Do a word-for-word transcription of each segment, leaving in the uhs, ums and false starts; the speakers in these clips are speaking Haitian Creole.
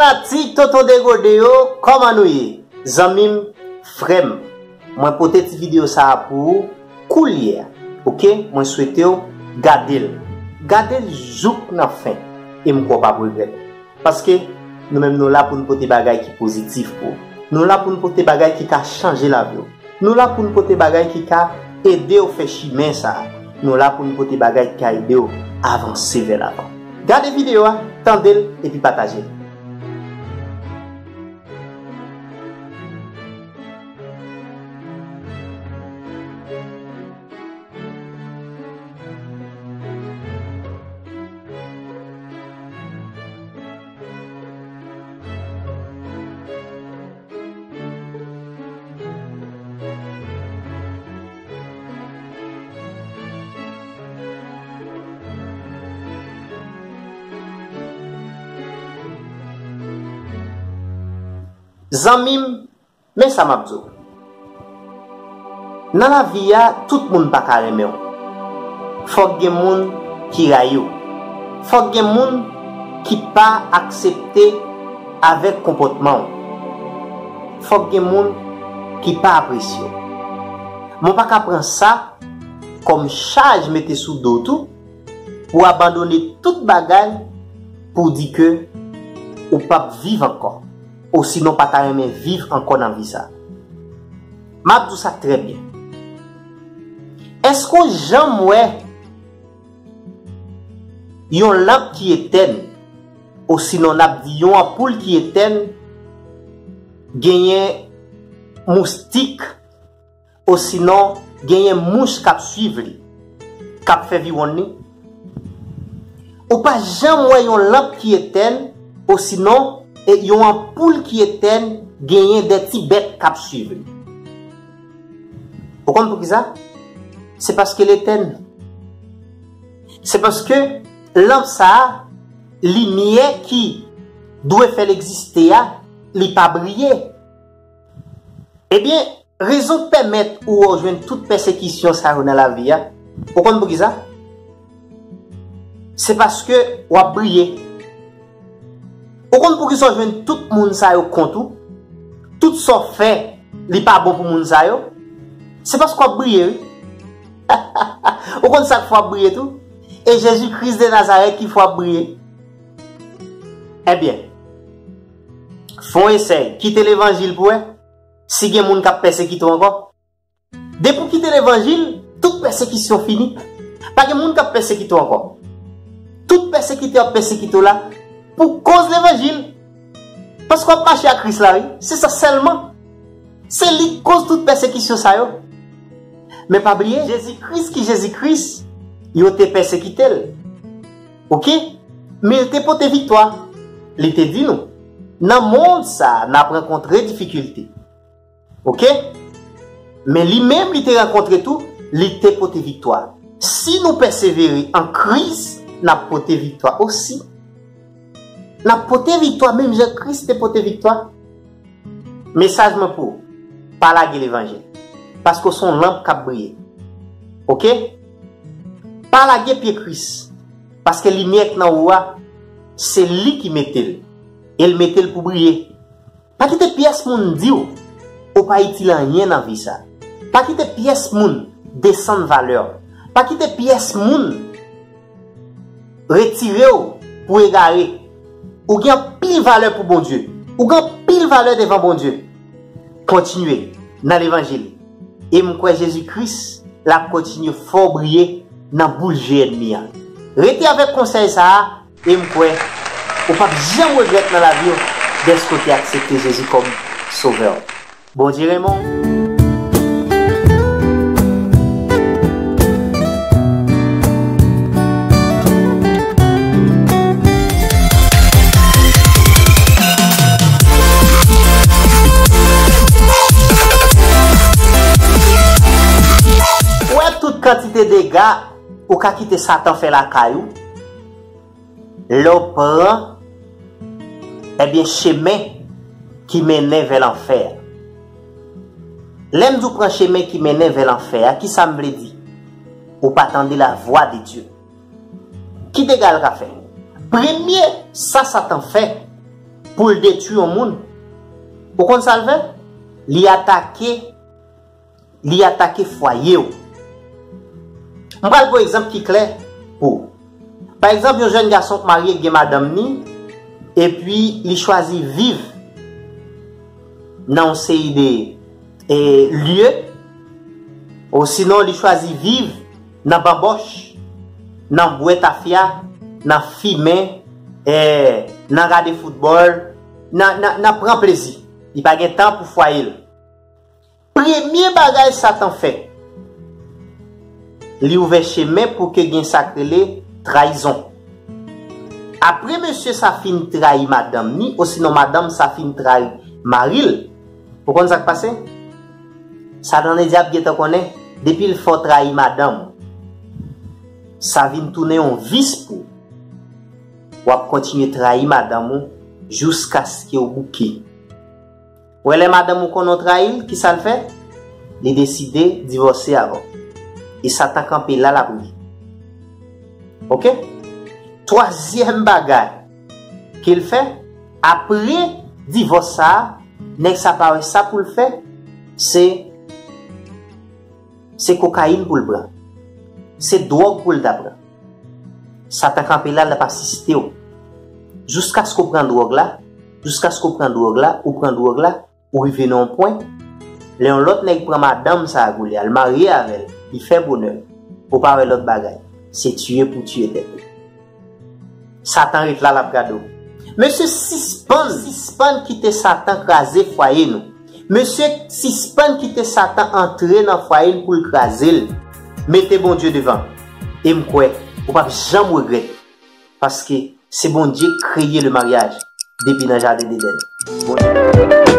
Fanatik Tonton Degode yo, kòman nou ye? Zanmi m, frè m, mwen pote ti videyo sa a pou ou koulye a, oke? Mwen swete w gade l. Gade l jouk nan fen, e m kwè w p ap regrèt. Paske nou menm nou la pou n pote bagay ki pozitif pou ou. Nou la pou n pote bagay ki ka chanje lavi w. Nou la pou n pote bagay ki ka ede w fè chimen sa a. Nou la pou n pote bagay ki ka ede w avanse vè lavan. Gade videyo a, tande l, epi pataje l. Zanmi m, men sa m ap di w. Nan lavi a, tout moun pa ka renmen w. Fòk gen moun ki rayi w. Fòk gen moun ki pa aksepte avèk konpòtman w. Fòk gen moun ki pa apresye w. Men w pa ka pran sa kòm chaj mete sou do w tou, pou w abandone tout bagay, pou w di ke ou p ap viv ankò, osinon w pa ta renmen viv ankò nan vi sa. M ap di w sa trè byen. Èske w janm wè yon lanp ki etèn, osinon n ap di yon anpoul ki etèn, genyen moustik, osinon genyen mouch k ap swiv li, k ap fè viwonn li? Ou pa janm wè yon lanp ki etèn, osinon, e, yon anpoul ki etèn, genyen de ti bèt k ap swiv li. Ou konn poukisa? Se paske l etèn. Se paske lanp sa a, limyè ki dwe fè l egziste a, li pa briye. Ebyen, rezon k pèmèt ou wè w jwenn tout pèsekisyon sa yo nan lavi a, ou konn poukisa? Se paske w ap briye. Ou konn poukisa w jwenn tout moun sa yo kont ou? Tout sa w fè, li pa bon pou moun sa yo? Se paske w ap briye, wi. Ou konn sa k fè w ap briye tou? E Jezi Kris de Nazarèt ki fè w ap briye. Ebyen, fè w esèy, kite levanjil pou w wè si gen moun k ap pèsekite w ankò. Depi w kite levanjil, tout pèsekisyon fini. Pa gen moun k ap pèsekite w ankò. Tout pèsekitè ap pèsekite w la pou koz levanjil. Paske w ap mache ak Kris la, wi. Se sa sèlman. Se li k koz tout pèsekisyon sa yo. Men pa bliye, Jezi Kris ki Jezi Kris, yo te pèsekite l. Oke? Men l te pote viktwa. Li te di nou, nan mond sa a, n ap rankontre difikilte. Oke? Men li menm, li te rankontre tou, li te pote viktwa. Si nou pèsevere an Kris, n ap pote viktwa osi. N ap pote viktwa menm jan Kris te pote viktwa. Mesaj mwen pou ou, pa lage levanjil. Paske w se yon lanp k ap briye. Oke? Pa lage pye Kris. Paske limyè k nan ou a, se li ki mete l. E l mete l pou briye. Pa kite pyès moun di w ou pa itil anyen nan vi sa. Pa kite pyès moun desann valè w. Pa kite pyès moun retire w pou egare. Ou gen anpil valè pou Bondye. Ou gen anpil valè devan Bondye. Kontinye nan levanjil. E m kwè Jezi Kris, l ap kontinye fè w briye nan boul je ènmi an. Rete avèk konsèy sa a, e m kwè ou p ap janm regrèt nan lavi w dèske w te aksepte Jezi kòm Sovè w. Bondye renmen w. Ou wè tout kantite dega ou ka kite Satan fè lakay ou, lè w pran, ebyen, chemen ki mennen vè lanfè a. Lè m di w pran chemen ki mennen vè lanfè a, ki sa m vle di? Ou pa tande lavwa de Dye. Ki dega l ka fè? Premye, sa Satan fè, pou l detwi yon moun. Ou konn sa l fè? Li atake, li atake fwaye w. M pral pran egzanp ki klè pou ou. Pa egzanp, yon jèn gason k marye, k gen madanm ni, epi li chwazi viv nan yon seri de, e, lye, osinon li chwazi viv nan banbòch, nan bwè tafya, nan fimen, e, nan gade foutbòl, nan, nan, nan pran plezi. Li pa gen tan pou fwaye l. Premye bagay Satan fè, li ouvè chemen pou ke gen sa k rele trayizon. Apre mesye sa fin trayi madanm ni, osinon madanm sa fin trayi mari l, ou konn sa k pase? Satan Ledyab gentan konnen, depi l fè w trayi madanm ou, sa vin tounen yon vis pou ou. W ap kontinye trayi madanm ou jiskaske w bouke. Ou wè lè madanm ou konnen w trayi l, kisa l fè? Li deside divòse avè w. E Satan kanpe la, l ap ri. Oke? Twazyèm bagay ke l fè, apre divòs sa a, nèg sa pa wè sa pou l fè, se, se kokayin pou l pran. Se dwòg pou l ta pran. Satan kanpe la, l ap asiste w. Jiskaske w pran dwòg la, jiskaske w pran dwòg la, ou pran dwòg la, ou rive nan yon pwen, lè yon lòt nèg pran madanm sa a pou li, al marye avè l, li fè bonè, ou pa wè lòt bagay. Se tiye pou tiye tèt ou. Satan ret la, l ap gade w. Mesye, sispann, sispann kite Satan kraze fwaye nou. Mesye, sispann kite Satan antre nan fwaye n pou l kraze l. Mete Bondye devan. E m kwè, ou p ap janm regrèt. Paske se Bondye k kreye le maryaj depi nan jaden Edenn. Bondye.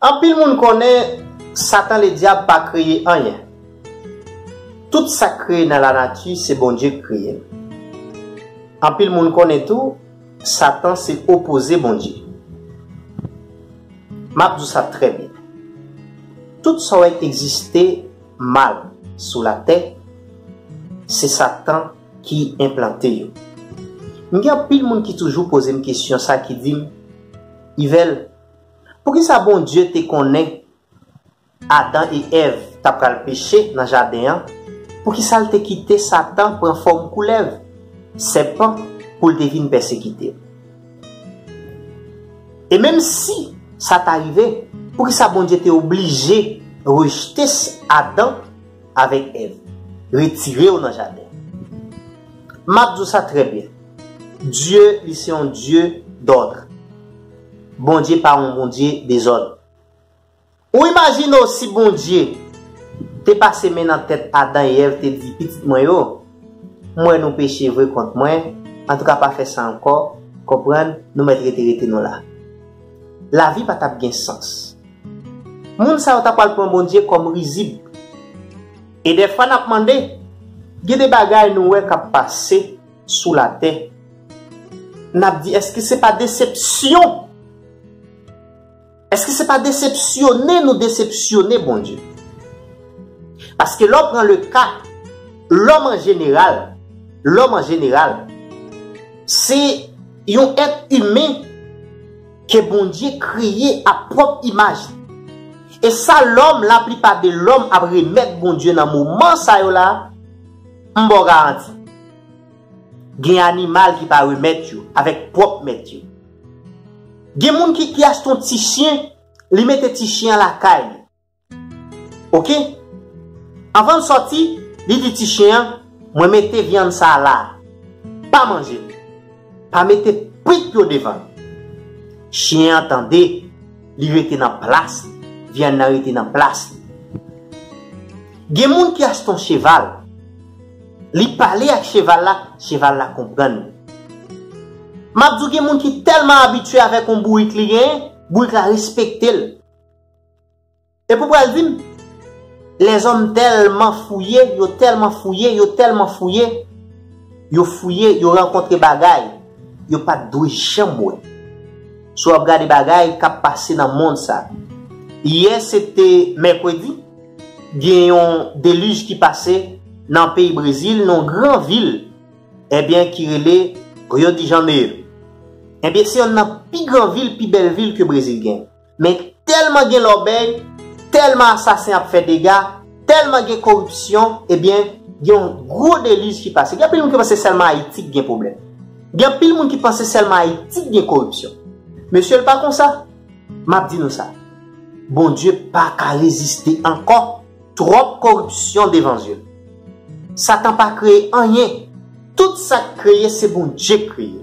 Anpil moun konnen Satan Ledyab pa kreye anyen. Tout sa k kreye nan lanati, se Bondye k kreye l. Anpil moun konnen tou, Satan se opoze Bondye. M ap di w sa trè byen. Tout sa w wè k egziste mal sou latè, se Satan ki enplante yo. M gen anpil moun ki toujou poze m kesyon sa, ki di m, Yvel, poukisa Bondye te konnen Adan e Èv t ap pral peche nan jaden an, poukisa l te kite Satan pran fòm koulèv, sèpan, pou l te vin pèsekite yo? E menm si sa ta rive, poukisa Bondye te oblije rejte s-, Adan avèk Èv, retire yo nan jaden? M ap di w sa trè byen. Dye, li se yon Dye dòd. Bondye pa yon Bondye dezòd. Ou imajine w si Bondye te pase men nan tèt Adan e Èv, te di, "Pitit mwen yo, m wè nou peche vre kont mwen, antouka pa fè sa ankò, konprann, nou mèt rete, rete nou la." Lavi pa t ap gen sans. Moun sa yo ta pral pran Bondye kòm rizib. E dèfwa n ap mande, gen de bagay nou wè k ap pase sou latè, n ap di, èske se pa desepsyon? Èske se pa desepsyone nou desepsyone Bondye? Paske lè w pran le ka, lòm an jeneral, lòm an jeneral, se yon èt imen ke Bondye kreye a pwòp imaj li. E sa lòm, laplipa de lòm ap remèt Bondye nan moman sa yo la, m ba w garanti. Gen animal ki pa remèt yo avèk pwòp mèt yo. Gen moun ki, ki achte yon ti chen, li mete ti chen an lakay li. Oke? Anvan l sòti, li di ti chen an, "Mwen mete vyann sa a la. Pa manje l. Pa mete pwit yo devan l." Chen an tande, li rete nan plas li. Vyann nan rete nan plas li. Gen moun ki achte yon cheval. Li pale ak cheval la, cheval la konprann li. M ap di w, gen moun ki tèlman abitye avèk yon bourik li genyen, bourik la respekte l. Epi w pral di m, lèzòm tèlman fouye, yo tèlman fouye, yo tèlman fouye, yo fouye, yo rankontre bagay yo pa t dwe janm wè. si w ap gade bagay k ap pase nan mond sa. Yè se te mèkredi, gen yon delij ki pase nan peyi Brezil, nan yon gran vil, ebyen, ki rele Rio de Janeiro. Ebyen, se yonn nan pi gran vil, pi bèl vil ke Brezil gen. Men tèlman gen lòbèy, tèlman asasen ap fè dega, tèlman gen koripsyon, ebyen, gen yon gwo delij ki pase. Gen anpil moun ki panse sèlman Ayiti ki gen pwoblèm. Gen anpil moun ki panse sèlman Ayiti ki gen koripsyon. Mesye, l pa konsa. M ap di nou sa. Bondye pa ka reziste ankò. Twòp koripsyon devan zye l. Satan pa kreye anyen. Tout sa k kreye, se Bondye k kreye.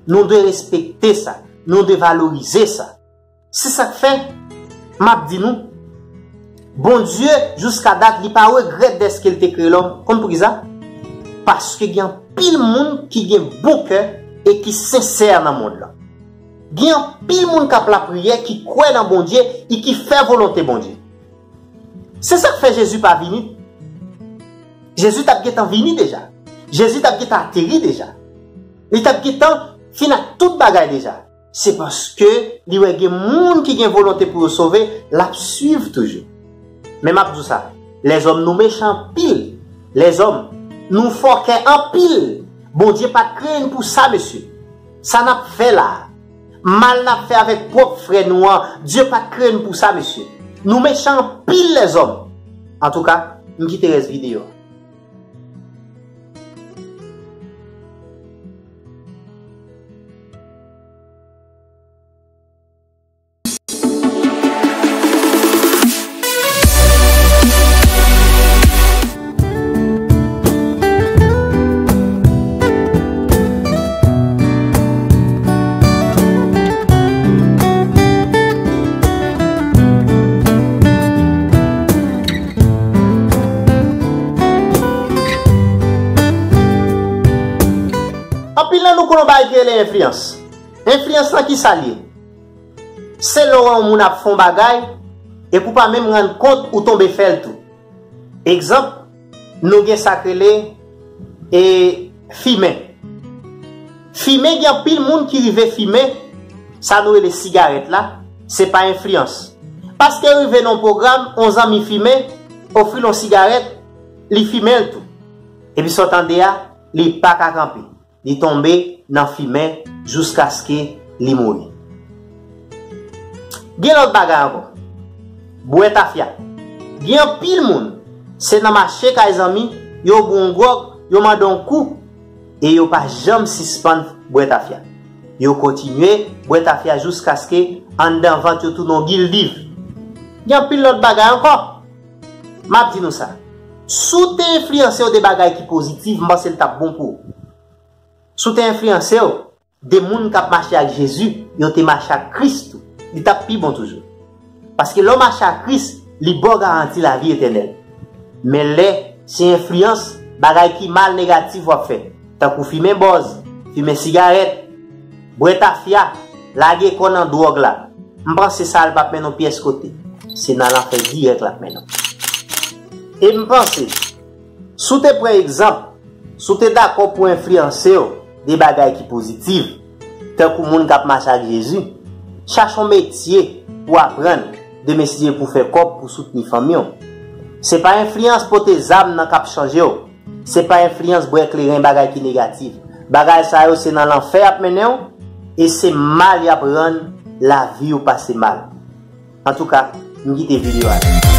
Nou dwe respekte sa. Nou dwe valorize sa. Se sa k fè, m ap di nou, Bondye, jiska dat, li pa regrèt dèske l te kreye lòm. Konn poukisa? Paske gen anpil moun ki gen bon kè e ki sensè nan mond lan. Gen anpil moun k ap lapriyè, ki kwè nan Bondye e ki fè volonte Bondye. Se sa k fè Jezi pa vini. Jezi t ap gentan vini deja. Jezi t ap gentan ateri deja. Li t ap gentan fin ak tout bagay deja. Se paske li wè gen moun ki gen volonte pou yo sove, l ap swiv toujou. Men m ap di w sa, lèzòm nou mechan anpil. Lèzòm, nou fòkè anpil. Bondye pa t kreye n pou sa, mesye. Sa n ap fè la a, mal n ap fè avèk pwòp frè nou an, Dye pa t kreye n pou sa, mesye. Nou mechan anpil, lèzòm. Antouka, m kite rès videyo a. Anpil nan nou konn yon bagay ki rele enfliyans. Enfliyans lan, kisa l ye? Se lè w wè yon moun ap fè yon bagay, epi w pa menm rann kont, ou tonbe fè l tou. Egzanp, nou gen sa k rele, e, fimen. Fimen, gen anpil moun ki rive fimen, sa nou rele sigarèt la, se pa enfliyans. Paske rive nan yon pwogram, yon zanmi fimen, ofri l yon sigarèt, li fimen l tou. Epi sa w tande a, li pa ka kanpe. Li tonbe nan fimen jiskaske li mouri. Gen lòt bagay ankò. Bwè tafya. Gen anpil moun, se nan mache kay zanmi, yo bwè yon gwòg, yo mande yon kou, e yo pa janm sispann bwè tafya. Yo kontinye bwè tafya jiskaske anndan vant yo tounen yon gildiv. Gen anpil lòt bagay ankò. M ap di nou sa. Si w te enfliyanse w de bagay ki pozitif, m panse l t ap bon pou ou. Si w te enfliyanse w de moun k ap mache ak Jezi, yo te mache ak Kris tou, li t ap pi bon toujou. Paske lè w mache ak Kris, li ba w garanti lavi etènèl. Men lè se enfliyans, bagay ki mal, negatif w ap fè, tankou fimen bòz, fimen sigarèt, bwè tafya, lage kò nan dwòg la, m panse sa a l p ap mennen w pyès kote. Se nan lanfè dirèk l ap mennen w. E m panse, si w te pran egzanp, si w te dakò pou enfliyanse w de bagay ki pozitif, tankou moun k ap mache ak Jezi, chache yon metye pou aprann, demen si Dye pou fè kòb pou soutni fanmi w. Se pa enfliyans pote zam nan k ap chanje w. Se pa enfliyans bwè kleren, bagay ki negatif. Bagay sa yo se nan lanfè y ap mennen w, e se mal y ap rann lavi w pase mal. Antouka, m kite videyo a la.